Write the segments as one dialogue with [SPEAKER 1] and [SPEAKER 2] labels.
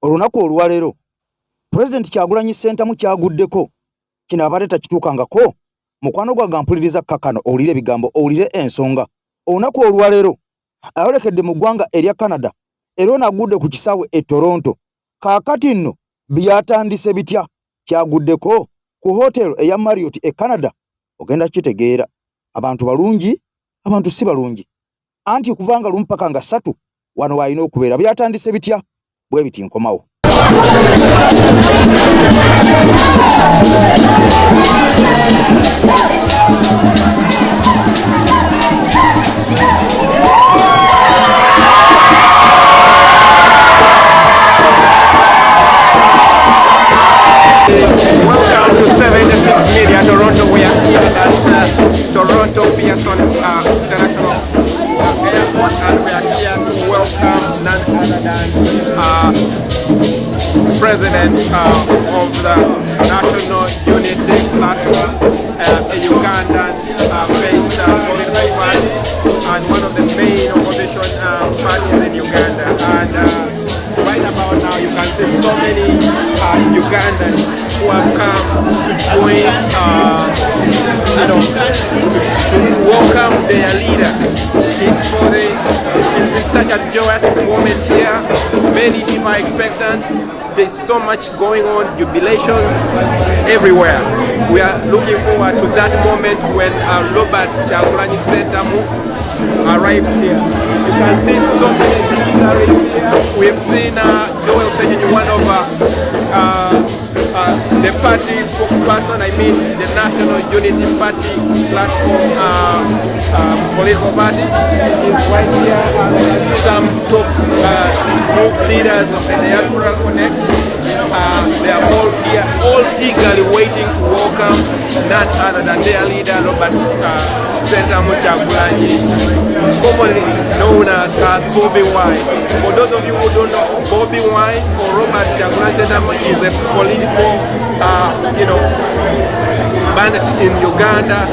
[SPEAKER 1] Olunaku olwaleero Pulezidenti Kyagulanyi Ssentamu kyaguddeko kino abadde takituukangako. Mukwano gwange ampuliriza, kakano owulire ebigambo, owulire ensonga. Olunaku olwaleero ayolekedde mu ggwanga erya Canada era ono agudde ku kisaawe e Toronto. Kaakati nno byatandise bitya? Kyaguddeko ku hotel eya Marriott e Canada. Ogenda kukitegeera, abantu balungi, abantu si balungi, anti okuva nga lumu paka nga ssatu wano waalina okubeera. Byatandise bitya? Bwe biti, nkomawo.
[SPEAKER 2] Welcome to 76 Media Toronto. We are here at Toronto Pearson International Airport, and we are here to welcome none other than President of the National Unity Platform, a Ugandan based political party and one of the main opposition parties in Uganda. And right about now, you can see so many Ugandans who have come to join, to welcome their leader. It's such a joyous moment here. Many people are expectant. There's so much going on, jubilations everywhere. We are looking forward to that moment when Robert Kyagulanyi Ssentamu arrives here. You can see so many dignitaries here. We've seen Joel Ssenyonyi, one of the party spokesperson, I mean the National Unity Party platform political party, is right here. And some top group leaders of the Diaspora Connect. They are all here, all eagerly waiting to welcome none other than their leader, Robert Ssentamu Kyagulanyi, commonly known as Bobi Wine. For those of you who don't know, Bobi Wine or Robert Kyagulanyi Ssentamu is a political bandit in Uganda.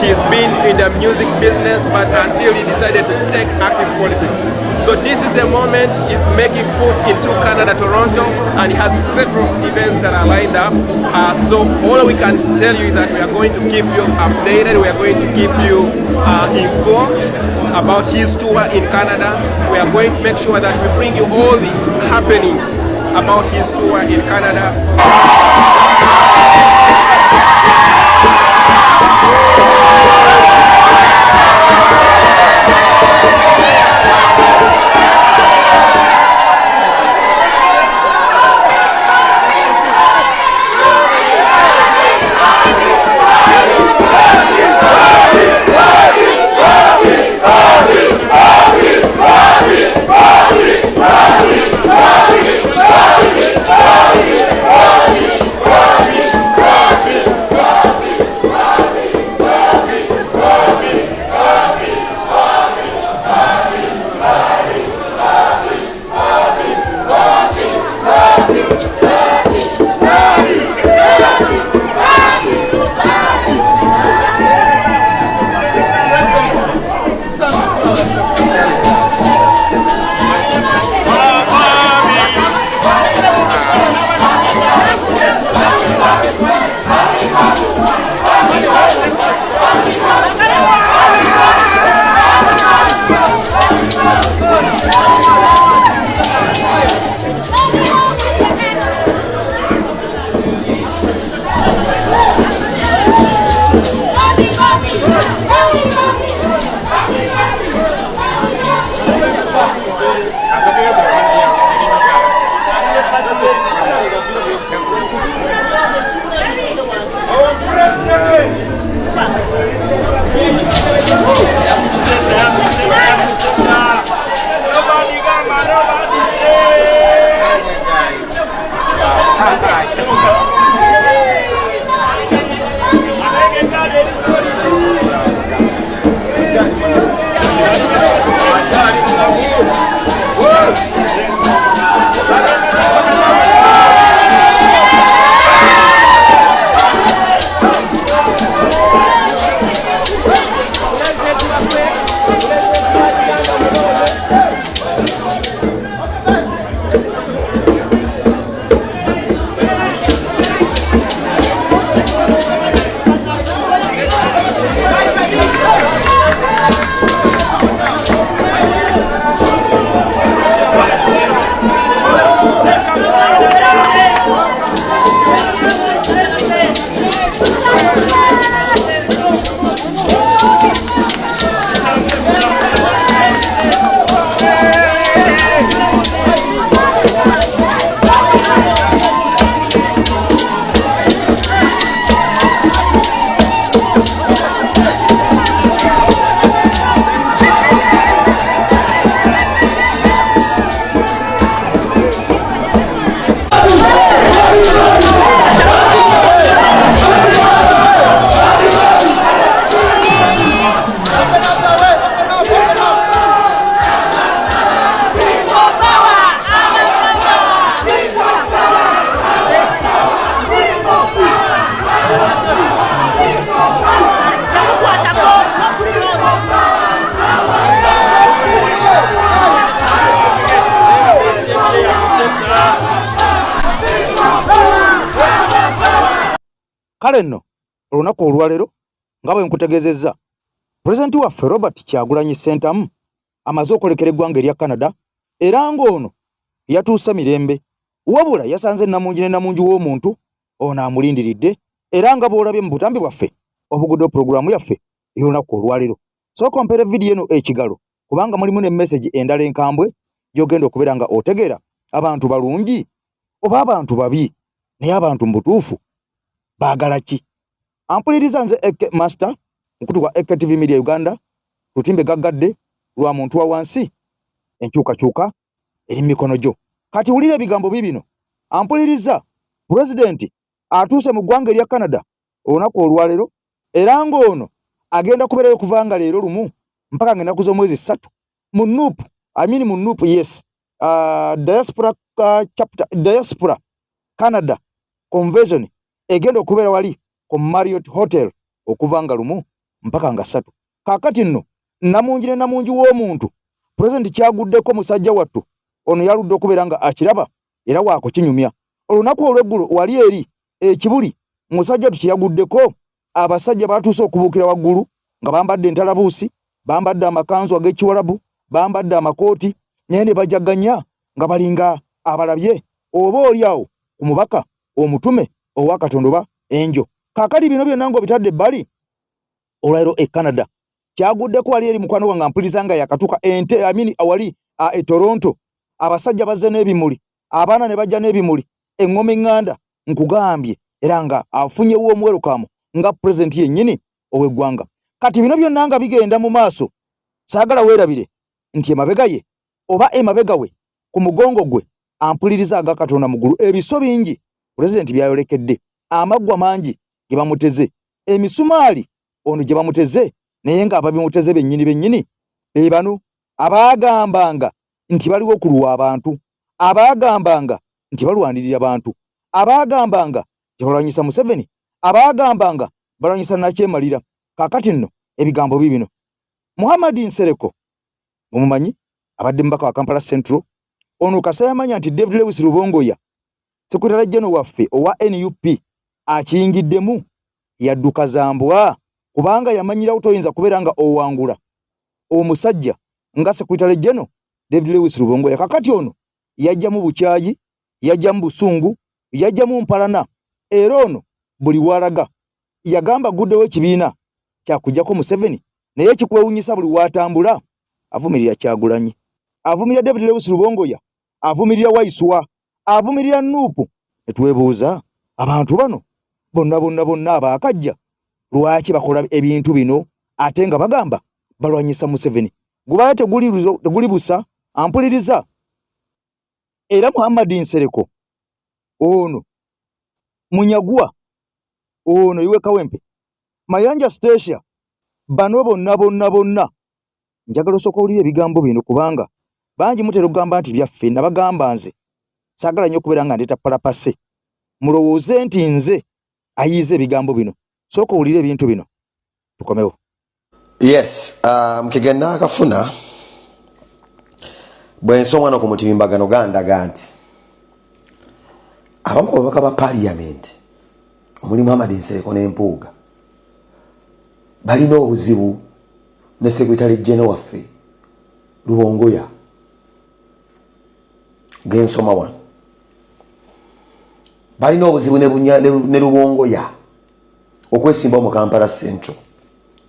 [SPEAKER 2] He's been in the music business, but until he decided to take active politics. So this is the moment he's making foot into Canada, Toronto, and he has several events that are lined up. So all we can tell you is that we are going to keep you updated. We are going to keep you informed about his tour in Canada. We are going to make sure that we bring you all the happenings about his tour in Canada.
[SPEAKER 1] Kale nno olunaku olwaleero nga bwe nkutegeezezza, pulezidenti waffe Robert Kyagulanyi Ssentamu amaze okwolekera eggwanga erya Canada era ng'ono yatuuse mirembe, wabula yasanze namungi ne namungi w'omuntu ono amulindiridde era nga bw'olabye mu butambi bwaffe obuguddewo pulogulaamu yaffe ey'olunaku olwaleero. Sooka ompeere vidiyo eno ekigalo kubanga mulimu ne mesegi endala enkambwe gy'ogenda okubeera nga otegeera abantu balungi oba abantu babi, naye abantu mu butuufu baagala ki? Ampuliriza nze AK Master, mukutu gwa AK TV Media Uganda, lutimbe gaggadde lwa muntu wa wansi, enkyukakyuka eri mu mikono gyo. Kati wulira ebigambo bibino. Ampuliriza, pulezidenti atuuse mu ggwanga erya Canada olunaku olwaleero era ng'ono agenda kubeerayo okuva nga leero lumu mpaka ng'ennaku z'omwezi 3 mu NUP, I mean mu NUP, yes, diaspora, chapter, diaspora Canada convention egenda okubeera wali ku Marriott Hotel okuva nga lumu mpaka nga 3. Kaakati nno namungi ne namungi w'omuntu pulezidenti kyaguddeko musajja wattu ono yaludde okubeera nga akiraba era waakukinyumya. Olunaku olw'eggulo wali eri ekibuli musajja wattu kyeyaguddeko, abasajja batuuse okubuukira waggulu nga bambadde entalabuusi, bambadde amakanzu ag'ekiwalabu, bambadde amakooti, naye ne bajaganya nga balinga abalabye oba oli awo ku mubaka omutume owa Katonda oba enjo. Kaakati bino byonna ng'obitadde ebbali, olwaleero e Canada kyaguddeko wali eri mukwano gwange ampuliriza nga yakatuuka ente, I mean, wali e Toronto, abasajja bazze n'ebimuli, abaana ne bajja n'ebimuli, eŋŋoma eŋŋanda nkugambye, era nga afunyewo omuwerukamu nga pulezidenti yennyini ow'eggwanga. Kati bino byonna nga bigenda mu maaso, saagala weerabire nti emabega ye oba emabega we ku mugongo gwe ampuliriza aga Katonda mu ggulu, ebiso bingi pulezidenti byayolekedde, amaggwa mangi ge bamuteze, emisumaali ono gye bamuteze, naye ng'ababimuteze bennyini bennyini be bano abaagambanga nti baliwo ku lwa bantu, abaagambanga nti balwanirira bantu, abaagambanga nti balwanyisa Museveni, abaagambanga balwanyisa Nakyemalira. Kaakati nno ebigambo biibino. Muhammad Nsereko mumumanyi, abadde mubaka wa Kampala Central. Ono kasa yamanya nti David Lewis Rubongoya sekretary general waffe owa NUP akiyingiddemu, yadduka zambwa kubanga yamanyirawo toyinza kubeera nga owangula omusajja nga sekretary general David Lewis Rubongoya. Kakati ono yajjamu bukyayi, yajjamu busungu, yajjamu mpalana, era ono buli walaga yagamba guddewo ekibiina kyakujjako Museveni, naye ekikwewunyisa buli watambula avumirira Kyagulanyi, avumirira David Lewis Rubongoya, avumirira Waiswa, avumirira NUP. Ne twebuuza abantu bano bonna bonna bonna abaakajja lwaki bakola ebintu bino ate nga bagamba balwanyisa Museveni. Gubaye teguli busa, ampuliriza. Era Muhammad Nsereko ono Munyagwa ono iwe Kawempe Mayanja Stacia, bano bonna bonna bonna njagala osooka owulire ebigambo bino kubanga bangi mutera okugamba nti byaffe. Nabagamba nze saagala nnyo okubeera nga ndeeta palapase mulowooze nti nze ayiiza ebigambo bino. Sooka owulire ebintu bino tukomewo.
[SPEAKER 3] Yes, mukigenda akafuna bwe nsonga no ku mutimbagano gandaga nti abamu ku babaka ba parliament omuli Muhammad Nsereko n'Empuuga balina obuzibu ne secretary general waffe Lubongoya. Gensoma wano. Balina obuzibu ne Lubongoya okwesimbawo mu Kampala Central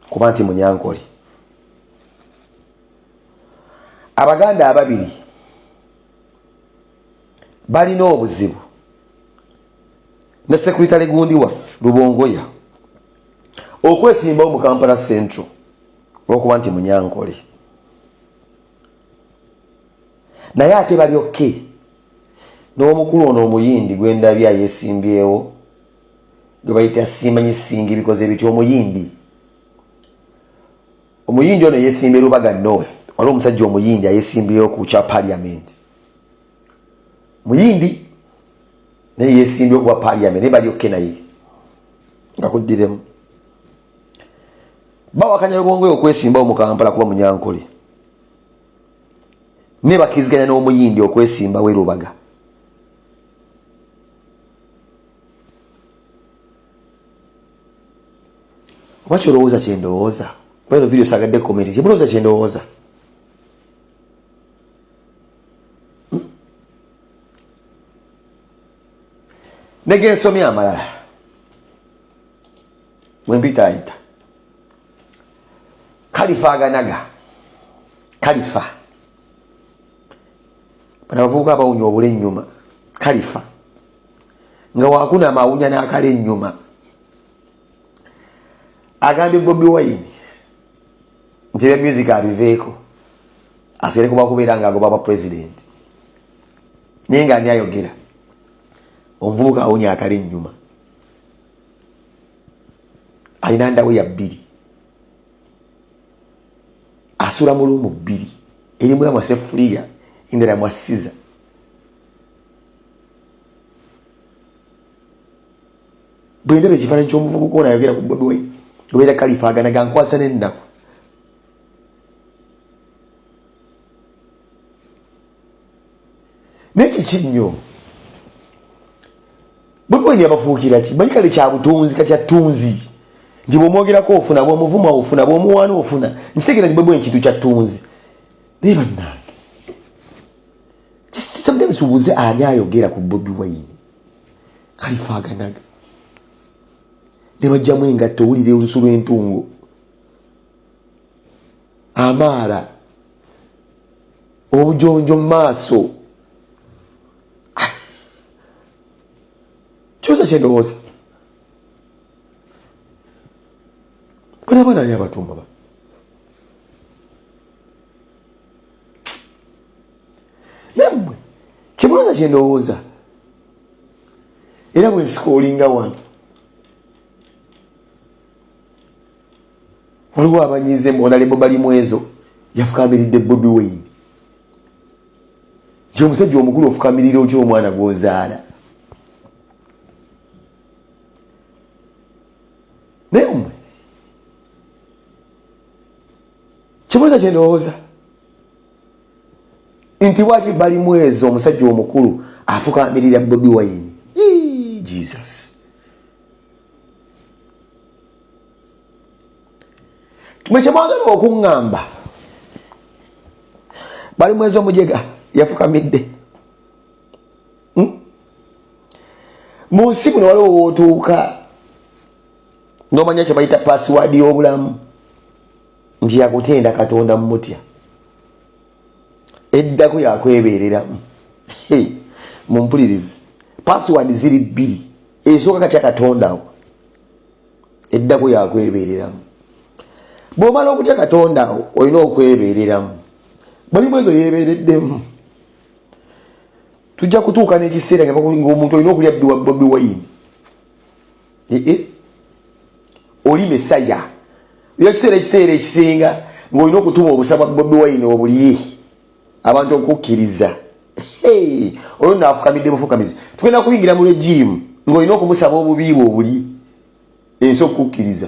[SPEAKER 3] kuba nti Munyankole. Abaganda ababiri balina obuzibu ne sekuritale gundi waffe Lubongoya okwesimbawo mu Kampala Central olwokuba nti Munyankole. Naye ate bali okke n'omukulu ono omuyindi gwendabye ayesimbyewo gwe bayita simanyi singi bikoze bitya omuyindi. Omuyindi ono yesimbye Lubaga North. Waliwo omusajja omuyindi ayesimbyewo ku kya parliament, muyindi naye yesimbye okuba parliament, naye bali okke naye nga kuddiremu bawakanya Lubongoya okwesimbawo mu Kampala kuba Munyankole, ne bakiriziganya n'omuyindi okwesimbawo e Lubaga. Oba kyolowooza kyendowooza, kuba eno video sagadde comment, kyemulowooza kyendowooza. Negensomye amalala mwempitaayita Kalifa aganaga Kalifa bano abavubuka abawunya obula ennyuma. Kalifa nga wakunama awunya n'akala ennyuma, agambye Bobi Wine nti ebya music abiveeko asigale kuba kubeera nga agoba bwa president. Naye nga ani ayogera? Omuvubuka awunya akala ennyuma, alina ndawo ya bbiri, asula mu luumu bbiri, erimu ya mwasefuliya endala mwasiza. Bwe ndaba ekifaananyi ky'omuvubuka ono ayogera ku Bobi Wine obeera Kalifa aganaga nkwasa n'ennaku. Naye kiki nnyo Bobi Wine yabafuukira ki? Manyi kale kya butunzi, katya ttunzi nti bw'omwogerako ofuna, bw'omuvuma ofuna, bw'omuwaana ofuna. Nkitegeera nti Bobi Wine kintu kya ttunzi, naye bannange sometimes ubuze ani ayogera ku Bobi Wine. Kalifa aganaga ne bajjamu engatto, owulira olusu lw'entungo, amaala, obujonjo mu maaso. Kyusa kyendowooza, bano abaana ani abatumba ba nammwe? Kyemulowooza kyendowooza, era bwensikuolinga wano waliwo abanyize onalebo Balimwezo yafukamiridde Bobi Wine, nti omusajja omukulu ofukamirira otya omwana gwozaala? Naye mmwe kibuuzo kyendowooza nti bwaki Balimwezo omusajja omukulu afukamirira Bobi Wine? Jesus, mwe kyemwagala okuŋŋamba Balimwezo omujega yafukamidde. Mu nsi muno waliwo wootuuka n'omanya kye bayita password y'obulamu nti yakutenda Katonda mumutya, eddako yakwebeereramu. Mumpulirizi, password ziri bbiri: esooka katya Katonda wo, eddako yakwebeereramu. Bw'omala okutya Katonda wo, olina okwebeereramu. Balimwezo yeebeereddemu. Tujja kutuuka n'ekiseera ng'omuntu olina okulya bbiwa Bobi Wine, ee oli mesaya ekiseera ekiseera ekisinga ng'olina okutuma obusa bwa Bobi Wine obulye abantu okukkiriza. Oyo naafukamidde bufukamizi. Tugenda kuyingira mu regimu ng'olina okumusaba obubi bwe obuli ensi okukkiriza.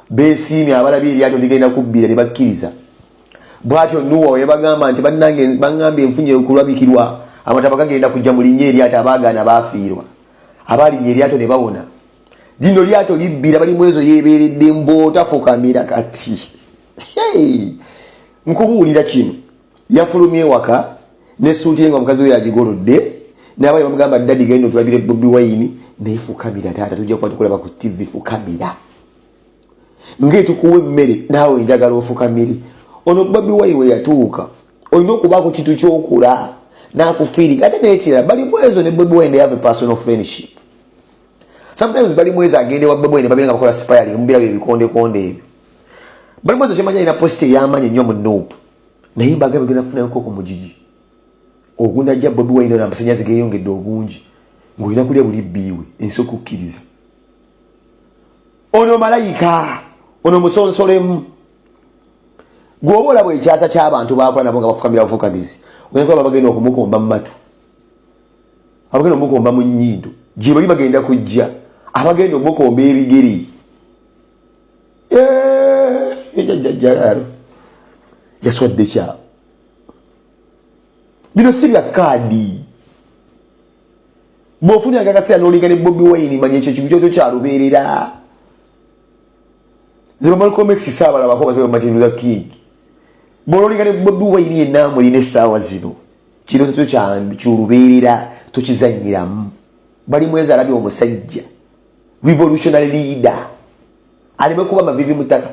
[SPEAKER 3] Besiimye abalabye eryato ligenda kubbira ne bakkiriza. Bwatyo Nuwa yabagamba nti bannange baŋŋambye nfunye okulabikirwa, amataba gagenda kujja, mu linnya eryato. Abaagaana baafiirwa, abaalinnya eryato ne bawona. Lino lyato libbira, Balimwezo yeebeeredde mbootafukamira. Kati nkubuulira kino, yafulumye ewaka nesuuti ye nga mukazi we yagigolodde. N'abali bamugamba, "Daddy, genda otulabire Bobi Wine." Naye fukamira, taata, tujja kuba tukulaba ku TV. Fukamira ngaetukuwa emmere, naawe njagala ofukamire. Ono Bobi Wine we yatuuka, olina okubaako kintu kyokola nakufiirika. Ate nekirala, Balimwezo ne Bobi Wine, they have a personal friendship. Sometimes Balimwezo agende wa Bobi Wine, babeera nga bakola sparring, mubirabo ebikondekonde ebyo. Balimwezo kyemanyi, alina post ey'amaanyi ennyo mu NUP, naye mbaga bagenda kufunayoko ku mugigi ogunajja Bobi Wine. Ono amasanyaze geyongedde obungi, ng'olina kulya buli bbiiwe ensi okukkiriza. Ono malayika, ono musonsolemu. Gwoba olaba ekyasa ky'abantu bakola nabo nga bafukamira bufukamizi, ogenda kulaba bagenda okumukomba mu matu, abagenda omukomba mu nnyindo, gye bali bagenda kujja abagenda omukomba ebigere. Ejajjajjalaalo yaswadde kyabo. Bino si bya kaadi. Bw'ofunira akaseera n'olinga ne Bobi Wine, manya ekyo kintu kyokyo kyalubeerera. Nze Malcolm X saabalabako bazibe Martin Luther King. Bw'olinga ne Bobi Wine yenna amulina essaawa zino, kino kyo kyolubeerera, tokizanyiramu. Balimwezo alabye omusajja revolutionary leader, aleme kuba mavivi mu ttaka.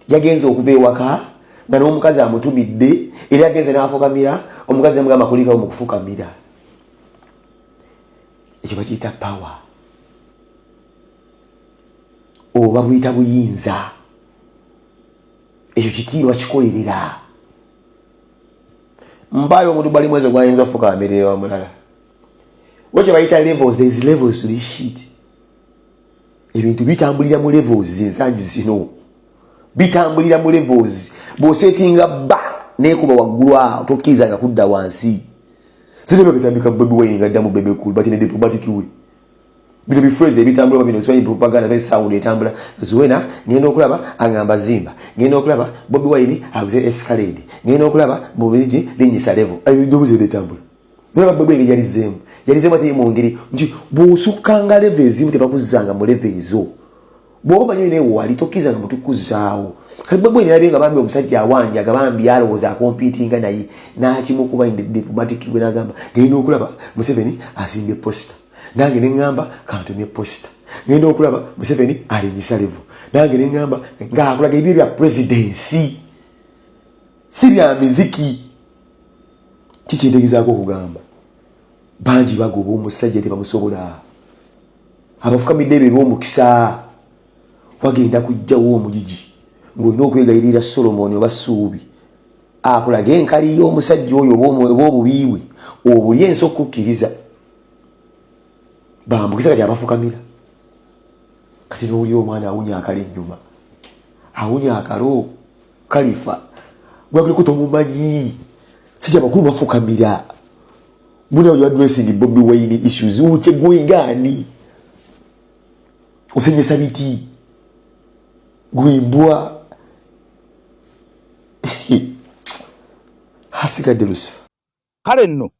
[SPEAKER 3] Yagenze okuva ewaka nga n'omukazi amutumidde, era yagenze n'afukamira. Omukazi namugamba, "Kulikawo mu kufukamira." Ekyo bakiyita power oba buyita buyinza. Ekyo kitiibwa kikolerera. Mpaayo omuntu Balimwezo gwayinza ofukamirira omulala we bayita levels. There is levels to this shit. Ebintu bitambulira mu levels. Ensangi zino bitambulira mu levels. Bw'osetinga ba nekuba waggulu awo, tokkirizanga kudda wansi. Sirebe katambika Bobi Wine nga addamu Bebe Cool, but in a diplomatic way. Bino biphrase ebitambula bino, simanyi propaganda be sound etambula. Zuena ngenda okulaba agamba zimba, ngenda okulaba Bobi Wine aguze Escalade, ngenda okulaba bubiji linyisa level, ebidobuzi ebitambula. Nolaba Bobi Wine yalizeemu, yalizeemu ate mu ngeri nti bw'osukkanga level ezimu, tebakuzzanga mu level ezo. Bw'oba omanyi olina ewali, tokkirizanga mutukuzzaawo. Kati Bobi Wine yalabye nga bambi omusajja awanjaga, bambi alowooza akompitinga naye, n'akimukuba in the diplomatic bwe n'agamba, "Ngenda okulaba Museveni asimbye poster, nange neŋŋamba kantumye poster. Ngenda okulaba Museveni alinyisa level, nange neŋŋamba." Ng'akulaga ebyo bya presidency, si bya miziki. Kikyentegezaako okugamba, bangi bagoba omusajja, tebamusobola. Abafukamidde ebyo ebyomukisa, wagenda kujjawo omugigi ng'olina okwegayirira Solomoni oba Suubi akulaga enkali y'omusajja oyo oba obubi bwe obuli ensi okukkiriza bambukisa. Kati abafukamira, kati nowulira omwana awunya akalo ennyuma, awunya akalo kalifa gwakuliko tomumanyi. Sijja bakulu bafukamira muna you addressing Bobi Wine issues ukyegwengani osenyesa biti gwimbwa hasigadde Lucifer.
[SPEAKER 1] Kale nno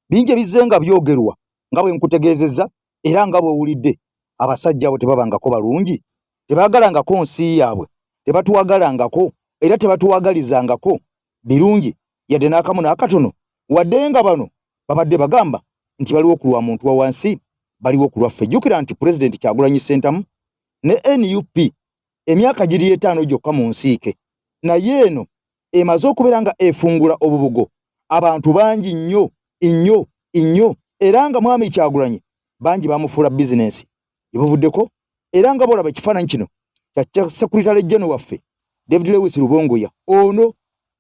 [SPEAKER 1] bingi ebizze nga byogerwa, nga bwe nkutegeezezza era nga bw'owulidde. Abasajja abo tebabangako balungi, tebaagalangako nsi yaabwe, tebatwagalangako era tebatwagalizangako birungi yadde n'akamu n'akatono. Wadde nga bano babadde bagamba nti baliwo ku lwa muntu wa wansi, baliwo ku lwaffe. Jjukira nti Pulezidenti Kyagulanyi Ssentamu ne NUP emyaka giri 5 gyokka mu nsiike, naye eno emaze okubeera nga efungula obubugo abantu bangi nnyo nnyo nnyo. Era nga mwami Kyagulanyi bangi bamufuula bizinensi ebuvuddeko. Era nga bolaba ekifaananyi kino kya Secretary General waffe David Lewis Rubongoya, ono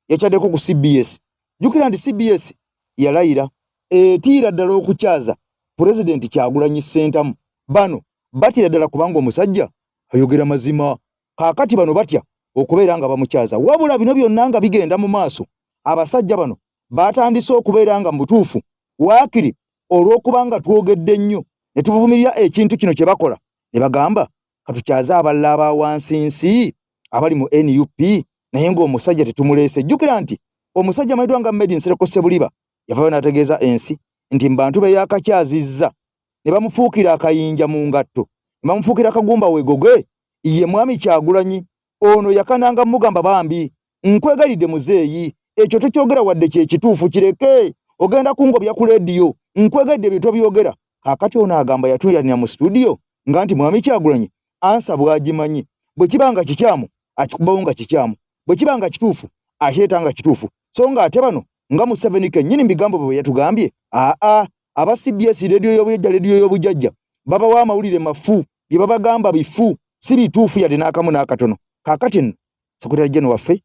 [SPEAKER 1] yakyaddeko ku CBS. Jjukira nti CBS yalayira etiira ddala okukyaza Pulezidenti Kyagulanyi Ssentamu. Bano batira ddala kubanga omusajja ayogera mazima. Kaakati bano batya okubeera nga bamukyaza. Wabula bino byonna nga bigenda mu maaso, abasajja bano batandise okubeera nga mu butuufu waakiri olw'okuba nga twogedde nnyo ne tuvumirira ekintu kino kye bakola, ne bagamba katukyaze abalala aba wansinsi abali mu NUP, naye ng'omusajja tetumuleese. Jjukira nti omusajja amanyiddwa nga Medi Nsereko Ssebuliba yavaayo n'ategeeza ensi nti mu bantu be yaakakyazizza ne bamufuukira akayinja mu ngatto, ne bamufuukira akagumba wegoge, ye mwami Kyagulanyi. Ono yakananga mugamba, "Bambi nkwegayiridde muzeeyi, ekyo tokyogera, wadde kyekituufu kireke, ogenda kungobya ku leediyo." Nkwegedde bye tobyogera. Kaakati ono agamba yatuuyanira mu situdiyo nga nti Mwami Kyagulanyi ansa bw'agimanyi. Bwe kiba nga kikyamu akikubawo nga kikyamu, bwe kiba nga kituufu akireeta nga kituufu. So nga ate bano nga Museveni kennyini mu bigambo bwe yatugambye aa aba CBS leediyo y'obuyajja leediyo y'obujajja babawa amawulire mafu, bye babagamba bifu, si bituufu yadde n'akamu n'akatono. Kaakati nno Secretary General waffe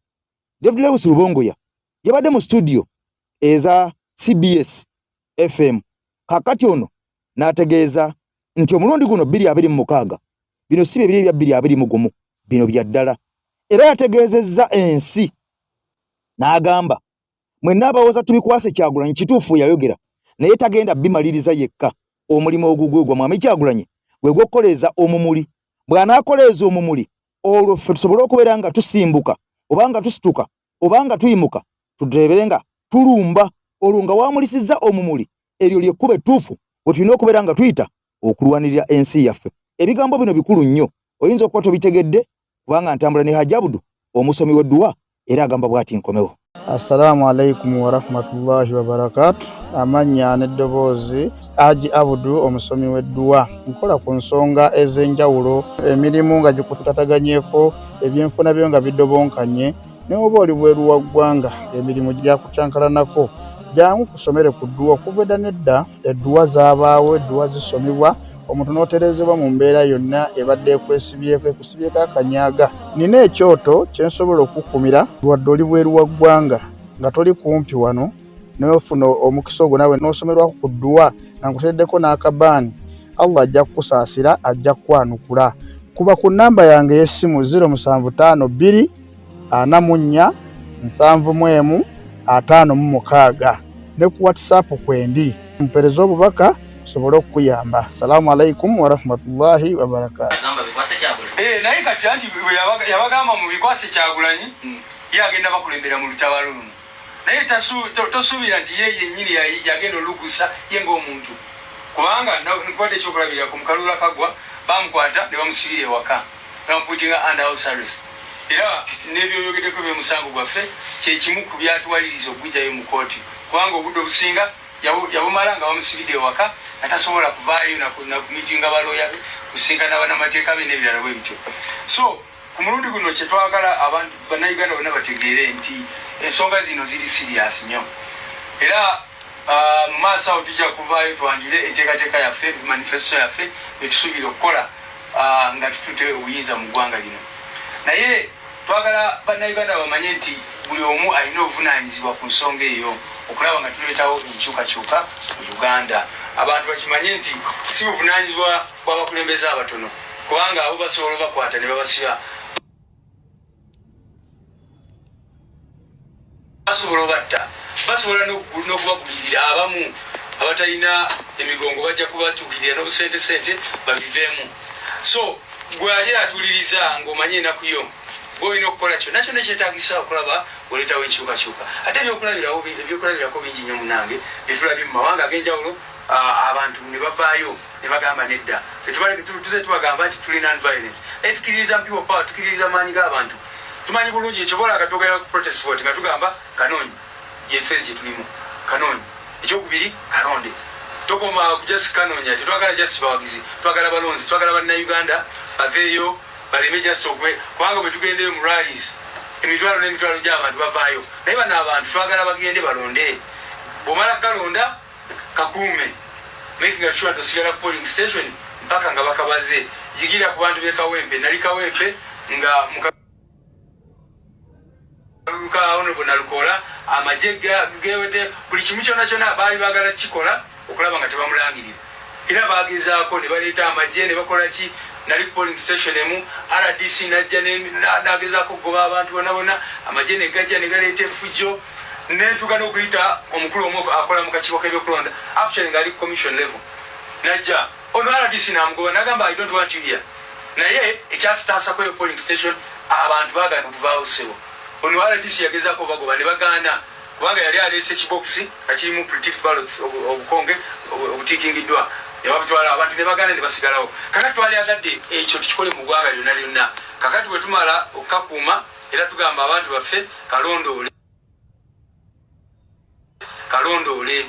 [SPEAKER 1] David Lewis Rubongoya yabadde mu studio eza CBS FM. Kakati ono n'ategeeza nti omulundi guno 2026 bino si bye biri ebya 2021, bino bya ddala. Era yategeezezza ensi n'agamba mwenna abawooza tubikwase Kyagulanyi, kituufu yayogera naye tagenda bimaliriza yekka. Omulimu ogugwe gwa Mwami Kyagulanyi gwe gw'okukoleeza omumuli. Bw'anaakoleeza omumuli olwo ffe tusobole okubeera nga tusimbuka oba nga tusituka oba nga tuyimuka tuteebere nga tulumba, olwo nga wamulisizza omumuli, eryo lyekkubo ettuufu we tulina okubeera nga tuyita okulwanirira ensi yaffe. Ebigambo bino bikulu nnyo, oyinza okuba tobitegedde kubanga ntambula ne Haji Abudu omusomi w'edduwa era agamba bw'ati nkomewo.
[SPEAKER 4] Assalamu alaikum warahmatullahi wabarakatu. Amannya n'eddoboozi Haji Abudu omusomi w'edduwa. Nkola ku nsonga ez'enjawulo, emirimu nga gikutataganyeko, ebyenfuna byo nga bidobonkanye, ne oba oli bweru wa ggwanga emirimu gyakucankalanako, jangu kusomere ku dduwa. Okuva edda n'edda edduwa zaabaawo, edduwa zisomebwa omuntu n'otereezebwa mu mbeera yonna ebadde ekwesibyeko, ekusibyeko akanyaga. Nina ekyoto kye nsobola okukukumira wadde oli bweru wa ggwanga nga toli kumpi wano, n'ofuna omukisa ogwo naawe n'osomerwako ku dduwa nga nkuteereddeko n'akabaani. Allah ajja kukusaasira, ajja kukwanukula. Kuba ku nnamba yange ey'essimu 0752 44 71 56 ne ku WhatsApp kwendi, mpereze obubaka nsobole okukuyamba. Salaamu alaikum warahmatullahi wabarakatu.
[SPEAKER 5] Naye kati anti yabagamba mu bikwase Kyagulanyi, ye agenda bakulembera mu lutabaalo luno, naye tosuubira nti ye yennyini yagenda olugusa ye ng'omuntu, kubanga nkuwadde ekyokulabirako mu kalulu akagwa bamukwata ne bamusibira ewaka, bamuputinga under house arrest. Era n'ebyoyogeddeko by'omusango gwaffe kyekimu ku byatuwaliriza okugugyayo mu kooti, kubanga obudde obusinga yabumala nga bamusibidde ewaka nga tasobola kuvaayo nakumitinga balooya be, kusinkana banamateeka be n'ebirala bwe bityo. So ku mulundi guno kyetwagala abantu bannayuganda bonna bategeere nti ensonga zino ziri sirias nnyo, era mu maaso awo tujja kuvaayo twanjule enteekateeka yaffe, manifesto yaffe betusuubira okukola nga tutute obuyinza mu ggwanga lino. Naye twagala bannayuganda bamanye nti buli omu alina obuvunaanyizibwa ku nsonga eyo okulaba nga tuleetawo enkyukakyuka mu Uganda. Abantu bakimanye nti si buvunaanyizibwa bw'abakulembeze abatono, kubanga abo basobola obakwata ne babasiba, basobola obatta, basobola n'okubagulirira. Abamu abatalina emigongo bajja kubatuukirira n'obusente sente babiveemu. So gwe ali atuuliriza ng'omanyi enaku yo, gwolina okukola kyonna kyonna ekyetagisa okulaba oleetawo enkyukakyuka. Ate ebyokulabirako bingi nnyo munange byetulabye mu mawanga ag'enjawulo, abantu ne bavaayo ne bagamba nedda. Tuze tubagamba nti tuli non-violent, naye tukiririza people power, tukiririza maanyi g'abantu. Tumanyi bulungi ekyobola nga twogera ku protest vote nga tugamba kanoonyi ye phase gye tulimu, kanoonyi ekyokubiri kalonde, tokoma just kanoonya. Tetwagala just bawagizi, twagala balonzi, twagala bannayuganda baveeyo baleme just okwe, kubanga bwe tugendeyo mu rallies emitwalo n'emitwalo gy'abantu bavaayo, naye bano abantu twagala bagende balonde. Bw'omala kalonda kakuume, making sure nti osigala ku polling station mpaka nga bakabaze. Jigira ku bantu b'e Kawempe, nali Kawempe nga mukalulu ka Honorable Nalukoola, amagye gewedde buli kimu kyonna kyonna baali baagala kikola okulaba nga tebamulangirira, era bagezaako ne baleeta amagye ne bakola ki. Nali ku polling station emu, RDC najja n'agezaako okugoba abantu bonna bonna, amagye ne gajja ne galeeta effujjo, nentuuka n'okuyita omukulu omu akola mu kakiiko k'ebyokulonda, actually ng'ali ku commission level, najja ono RDC n'amugoba n'agamba, "I don't want you here." Naye ekyatutaasa kweyo polling station, abantu baagaana okuvaawo. Ssebo, ono RDC yagezaako bagoba ne bagaana, kubanga yali aleese ekibokisi nga kirimu pre-ticked ballots, obukonge obutiikingiddwa, ne babutwala, abantu ne bagaana ne basigalawo. Kakati twalyagadde ekyo tukikole mu ggwanga lyonna lyonna. Kakati bwe tumala okukakuuma, era tugamba abantu baffe kalondoole, kalondoole.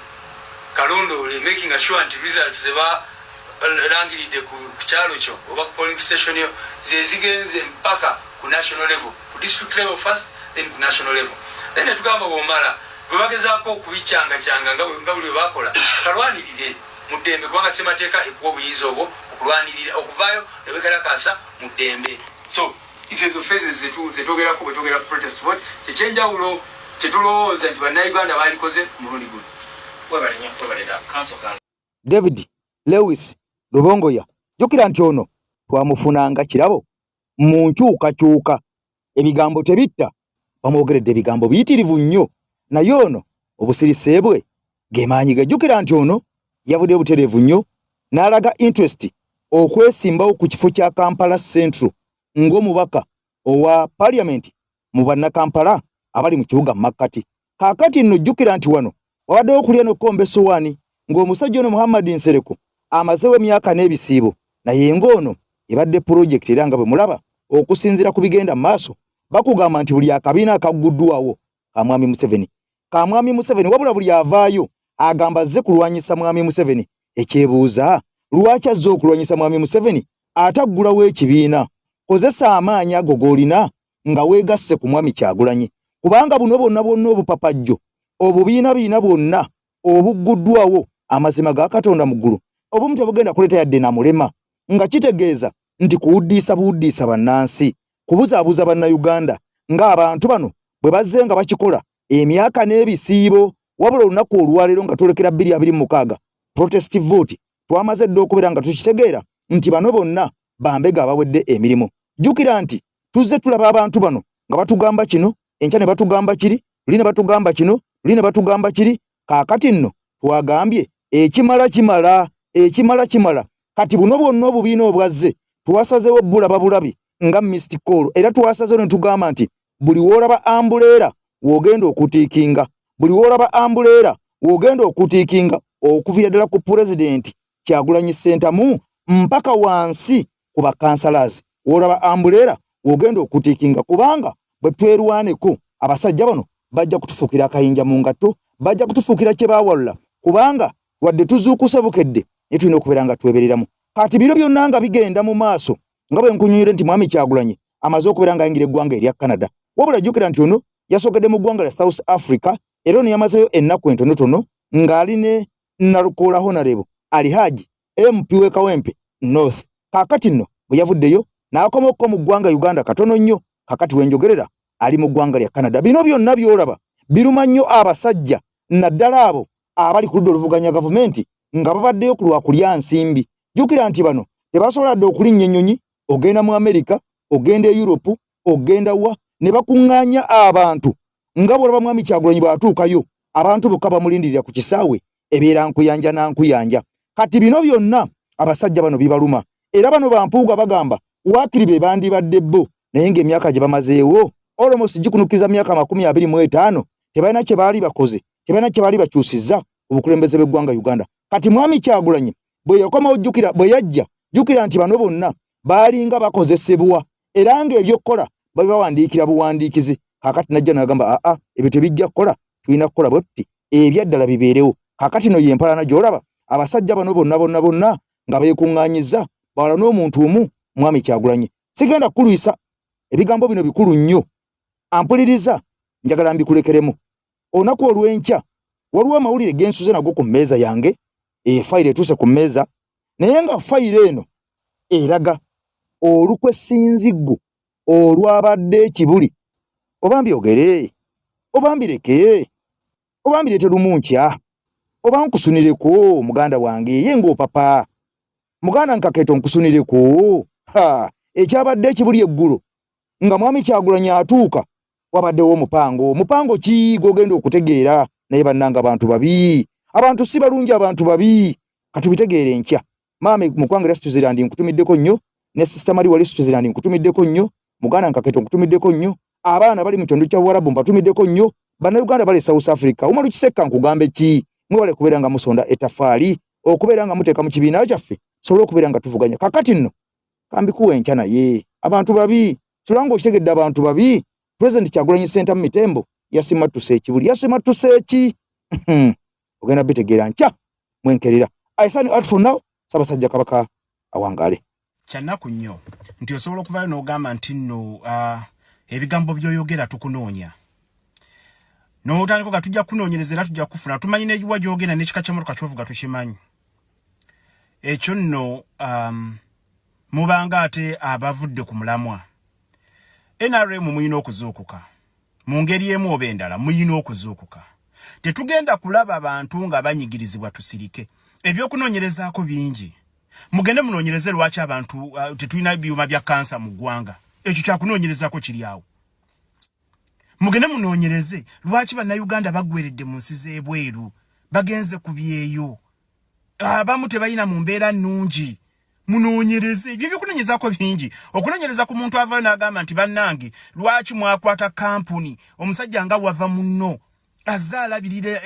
[SPEAKER 5] Kalondoole, making sure nti results zebalangiridde ku kyalo kyo oba ku polling station yo zezigenze mpaka ku national level, ku district level first, then ku national level. Then netugamba bwomala bwe bagezaako okubicyangacyanga nga buli bwe bakola, kalwanirire mu ddembe, kubanga ssemateeka ekuwa obuyinza obwo okulwanirira okuvaayo newekalakasa mu ddembe. So ezo phases zetwogerako bwe twogera protest vote, kyekyenjawulo kyetulowooza nti Bannayuganda baalikoze ku mulundi guno.
[SPEAKER 1] David Lewis Rubongoya, jjukira nti ono twamufunanga kirabo mu nkyukakyuka. Ebigambo tebitta, bamwogeredde ebigambo biyitirivu nnyo, naye ono obusirise bwe ge maanyi ge. Jjukira nti ono yavuddeyo butereevu nnyo n'alaga interest okwesimbawo ku kifo kya Kampala Central ng'omubaka owa parliament mu Bannakampala abali mu kibuga makkati. Kaakati nno jjukira nti wano wabaddewo okulya n'okukomba essowaani ng'omusajja ono Muhammad Nsereko amazeewo emyaka n'ebisiibo, naye ng'ono ebadde pulojekiti. Era nga bwe mulaba okusinziira ku bigenda mu maaso, bakugamba nti buli akabiina akagguddwawo ka Mwami Museveni, ka Mwami Museveni, wabula buli avaayo agamba azze kulwanyisa Mwami Museveni. Ekyebuuza, lwaki azze okulwanyisa Mwami Museveni ate aggulawo ekibiina? Kozesa amaanyi ago g'olina nga weegasse ku Mwami Kyagulanyi, kubanga buno bwonna bwonna obupapajjo, obubiinabiina bwonna obugguddwawo, amazima ga Katonda mu ggulu, obumu tebugenda kuleeta yadde namulema, nga kitegeeza nti kuwuddiisa buwuddiisa bannansi, kubuzaabuza Bannayuganda, ng'abantu bano bwe bazze nga bakikola emyaka n'ebisiibo. Wabula olunaku olwaleero nga twolekera 2026, protest vote, twamaze dda okubeera nga tukitegeera nti bano bonna bambega abawedde emirimu. Jjukira nti tuzze tulaba abantu bano nga batugamba kino enkya, ne batugamba kiri luli, ne batugamba kino luli, ne batugamba kiri. Kaakati nno twagambye ekimala kimala, ekimala kimala. Kati buno bwonna obubiina obwazze twasazeewo bulaba bulabi nga missed call, era twasazeewo ne tugamba nti buli woolaba umbrella w'ogenda okutiikinga, buli woolaba umbrella w'ogenda okutiikinga, okuviira ddala ku Pulezidenti Kyagulanyi Ssentamu mpaka wansi ku bakansalazi, woolaba umbrella w'ogenda okutiikinga, kubanga bwe twerwaneko abasajja bano bajja kutufuukira akayinja mu ngatto, bajja kutufuukira kye baawalula, kubanga wadde tuzuukuse bukedde, naye tulina okubeera nga twebereramu. Kati biro byonna nga bigenda mu maaso, nga bwe nkunyumire nti Mwami Kyagulanyi amaze okubeera nga ayingira eggwanga erya Canada. Wabula jjukira nti ono yasookedde mu ggwanga lya South Africa, era ono yamazeyo ennaku entonotono ng'ali ne Nalukoola Honorable Alihaji, MP w'e Kawempe North. Kaakati nno bwe yavuddeyo n'akomokko mu ggwanga Uganda katono nnyo, kakati wenjogerera ali mu ggwanga lya Canada. Bino byonna by'olaba biruma nnyo abasajja, naddala abo abali ku ludda oluvuganya gavumenti nga babaddeyo ku lwa kulya nsimbi. Jjukira nti bano tebasobola dde okulinnya ennyonyi ogenda mu Amerika, ogenda e Europe, ogenda wa, ne bakuŋŋaanya abantu. Nga bw'olaba Mwami Kyagulanyi bw'atuukayo, abantu bokka bamulindirira ku kisaawe, ebeera nkuyanja na nkuyanja. Kati bino byonna abasajja bano bibaluma, era bano bampuuga bagamba waakiri be bandibadde bo, naye ng'emyaka gye bamazeewo almost gikunukkiriza myaka 25, tebalina kye baali bakoze, tebalina kye baali bakyusizza obukulembeze bw'eggwanga Uganda. Kati Mwami Kyagulanyi bwe yakomawo, jjukira bwe yajja, jjukira nti bano bonna baalinga bakozesebwa, era ng'ebyokukola babibawandiikira buwandiikizi. Kaakati najja n'agamba, aa, ebyo tebijja kukola, tulina kukola bwe tuti, ebyaddala bibeerewo. Kaakati no yempalana gy'olaba abasajja bano bonna bonna bonna nga beekuŋŋaanyizza bawala n'omuntu omu, Mwami Kyagulanyi. Sigenda kukulwisa, ebigambo bino bikulu nnyo. Ampuliriza, njagala mbikulekeremu. Olunaku olw'enkya waliwo amawulire gensuze nago ku mmeeza yange. Fayiro etuuse ku mmeeza, naye nga fayiro eno eraga olukwe sinziggu olwabadde ekibuli. Oba mbyogere, oba mbireke, oba mbireete lumu nkya, oba nkusunireko muganda wange ye ng'opapa muganda nkakeeto nkusunireko. Ha, ekyabadde ekibuli eggulo nga Mwami Kyagulanyi atuuka, wabaddewo omupango. Mupango ki gwogenda okutegeera? Naye bannanga, abantu babi, abantu si balungi, abantu babi. Katubitegeere enkya. Maama mukwanga era Switzerland, nkutumiddeko nnyo, ne Sister Mari wali Switzerland, nkutumiddeko nnyo. Muganda nkaketo, nkutumiddeko nnyo. Abaana bali mu kyondo kya Buwarabu, mbatumiddeko nnyo. Bannayuganda bali South Africa, Umaru Kisekka, nkugambe ki? Mwebale kubeera nga musonda etafaali okubeera nga muteeka mu kibiina kyaffe sobole okubeera nga tuvuganya. Kakati nno kambikuwa enkya, naye abantu babi, sulanga okitegedde, abantu babi. President Kyagulanyi Ssentamu Mitembo yasimattuse ekibuli, yasimattuse eki? Ogenda bitegeera nkya. Mwenkerera. I sign out for now. Ssaabasajja Kabaka awangaale.
[SPEAKER 6] Kyannaku nnyo nti osobola okuvayo n'ogamba nti nno ebigambo by'oyogera tukunoonya n'otandika nga tujja kunoonyereza era tujja kufuna tumanyi n'egiwa gy'ogenda n'ekika ky'emmotoka ky'ovuga tukimanyi. Ekyo nno mubanga ate abavudde ku mulamwa. NRM mulina okuzuukuka mu ngeri emu oba endala, mulina okuzuukuka. Tetugenda kulaba bantu nga banyigirizibwa tusirike. Ebyokunoonyerezaako bingi, mugende munoonyereze lwaki abantu tetulina byuma bya kansa mu ggwanga. Ekyo kyakunoonyerezaako kiri awo. Mugende munoonyereze lwaki Bannayuganda baggweredde mu nsi z'ebweru, bagenze ku byeyo, abamu tebalina mu mbeera nnungi. Munoonyereze ebyo, ebyokunoonyezaako bingi. Okunoonyereza ku muntu avaayo n'agamba nti bannange, lwaki mwakwata kampuni, omusajja nga wava munno azze alabirira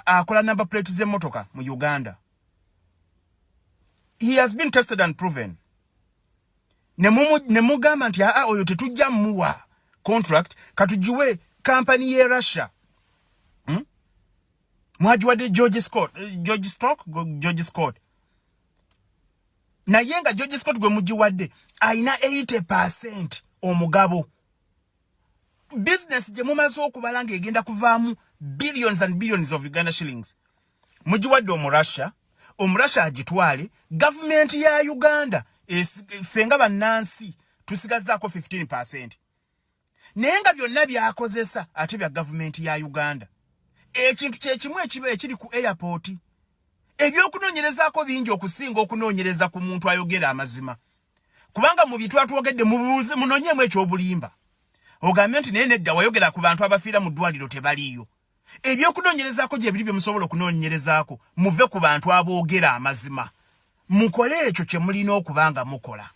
[SPEAKER 6] akola number plate z'emmotoka mu Uganda. He has been tested and proven. Ne mugamba nti aa, oyo tetujja muwa contract, katugiwe kampani ye Russia. Mwagiwadde George Scott, George Stock, George Scott, naye nga George Scott gwe mugiwadde ayina 80% omugabo. Business gye mumaze okubala ng'egenda kuvaamu billions and billions of Uganda shillings, mugiwadde Omurussia. Omurussia agitwale, gavumenti ya Uganda ffe nga bannansi tusigazaako 15%, naye nga byonna byakozesa ate bya gavumenti ya Uganda. Ekintu kyekimu ekiba ekiri ku airport. Ebyokunoonyerezaako bingi okusinga okunoonyereza ku muntu ayogera amazima, kubanga mu bitwa twogedde mubuuze munoonyeemu ekyobulimba, ogambe nti naye nedda, wayogera ku bantu abafiira mu ddwaliro tebaliiyo. Ebyokunoonyerezaako gye biri bye musobola okunoonyerezaako. Muve ku bantu aboogera amazima, mukole ekyo kye mulina okuba nga mukola.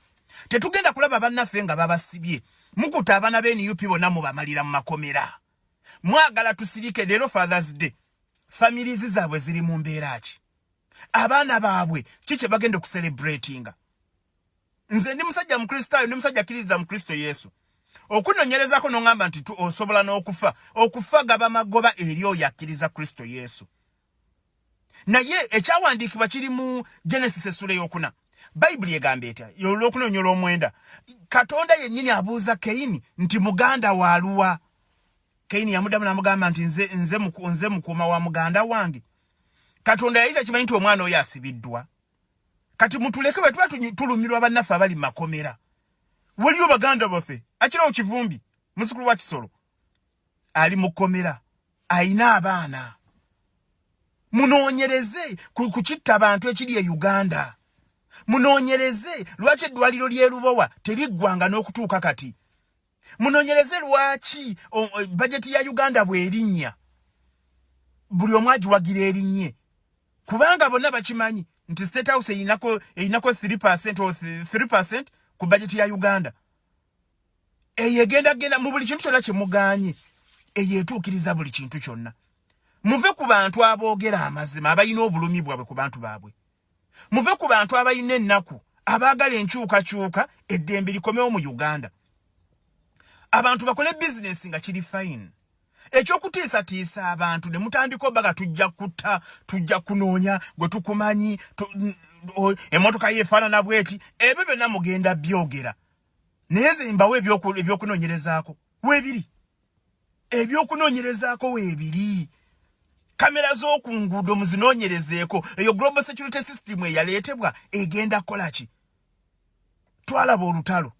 [SPEAKER 6] Tetugenda kulaba bannaffe nga babasibye. Mukuta abaana ba NUP bonna mubamalira mu makomera. Mwagala tusirike? Leero Fathers Day, families zaabwe ziri mu mbeera ki? Abaana baabwe ki kye bagenda okucelebratinga? Nze ndi musajja Mukristaayo, ndi musajja akkiririza mu Kristo Yesu. Okunoonyerezako n'oŋŋamba nti osobola n'okufa, okufa gaba magoba eri oyo akkiriza Kristo Yesu. Naye ekyawandiikibwa kiri mu Genesis essula eyokuna. Bayibuli egamba etya? Olwokunoonyola omwenda, Katonda yennyini abuuza Keyini nti muganda waaluwa? Keyini yamuddamu n'amugamba nti nze mukuuma wa muganda wange? Katonda yali takimanyi nti omwana oyo asibiddwa? Kati mutuleke bwe tuba tulumirwa bannaffe abali mu makomera. Waliyo baganda baffe, akirawo Kivumbi, muzzukulu wa Kisolo, ali mu kkomera, ayina abaana. Munoonyereze ku kitta bantu ekiri e Uganda. Munoonyereze lwaki eddwaliro ly'e Lubowa teriggwanga n'okutuuka kati. Munoonyereze lwaki bajeti ya Uganda bw'erinnya buli omu agiwagira erinnye, kubanga bonna bakimanyi nti State House erinako 3% or 3% ku bajeti ya Uganda. Eyo egenda genda mu buli kintu kyonna kyemugaanye, eyo etuukiriza buli kintu kyonna. Muve ku bantu aboogera amazima, abalina obulumi bwabwe ku bantu baabwe. Muve ku bantu abalina ennaku, abaagala enkyukakyuka, eddembe likomewo mu Uganda, abantu bakole bizinesi nga kiri fine. Ekyokutiisatiisa abantu ne mutandika obaga tujja kutta, tujja kunoonya gwe tukumanyi, emmotoka ye efaanana bweti, ebyo byonna mugenda byogera, naye nze mbawo ebyokunoonyerezaako weebiri. Ebyokunoonyerezaako weebiri. Kamera z'oku nguudo muzinoonyerezeeko. Eyo global security system eyaleetebwa egenda kukola ki? Twalaba olutalo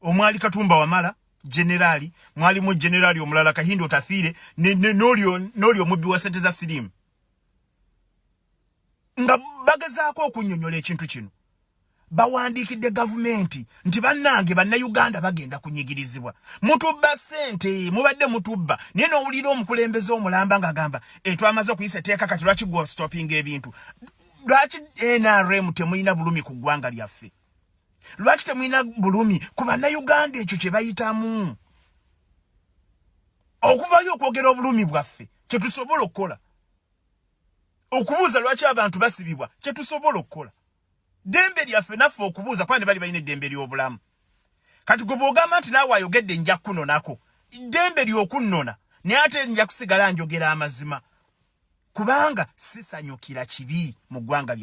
[SPEAKER 6] omwali Katumba Wamala generaali, mwalimu generaali omulala Kahinda Otafiire, n'oli omubbi wa sente za siriimu, nga bagezaako okunnyonnyola ekintu kino. Bawandiikidde gavumenti nti bannange Bannayuganda bagenda kunyigirizibwa, mutubba ssente, mubadde mutubba. Naye n'owulira omukulembeze omulamba ng'agamba twamaze okuyisa etteeka, kati lwaki gwe stopinga ebintu? Lwaki NRM temulina bulumi ku ggwanga lyaffe? Lwaki temulina bulumi ku Bannayuganda? Ekyo kye bayitamu okuvayo okwogera obulumi bwaffe kyetusobola okukola, okubuuza lwaki abantu basibibwa kyetusobola okukola. Ddembe lyaffe naffe okubuuza, kuba ne bali balina eddembe ly'obulamu. Kati gwe bw'ogamba nti naawe ayogedde nja kukunonako, ddembe ly'okunnona, naye ate nja kusigala njogera amazima. Kubanga sisanyukira kibi mu ggwanga.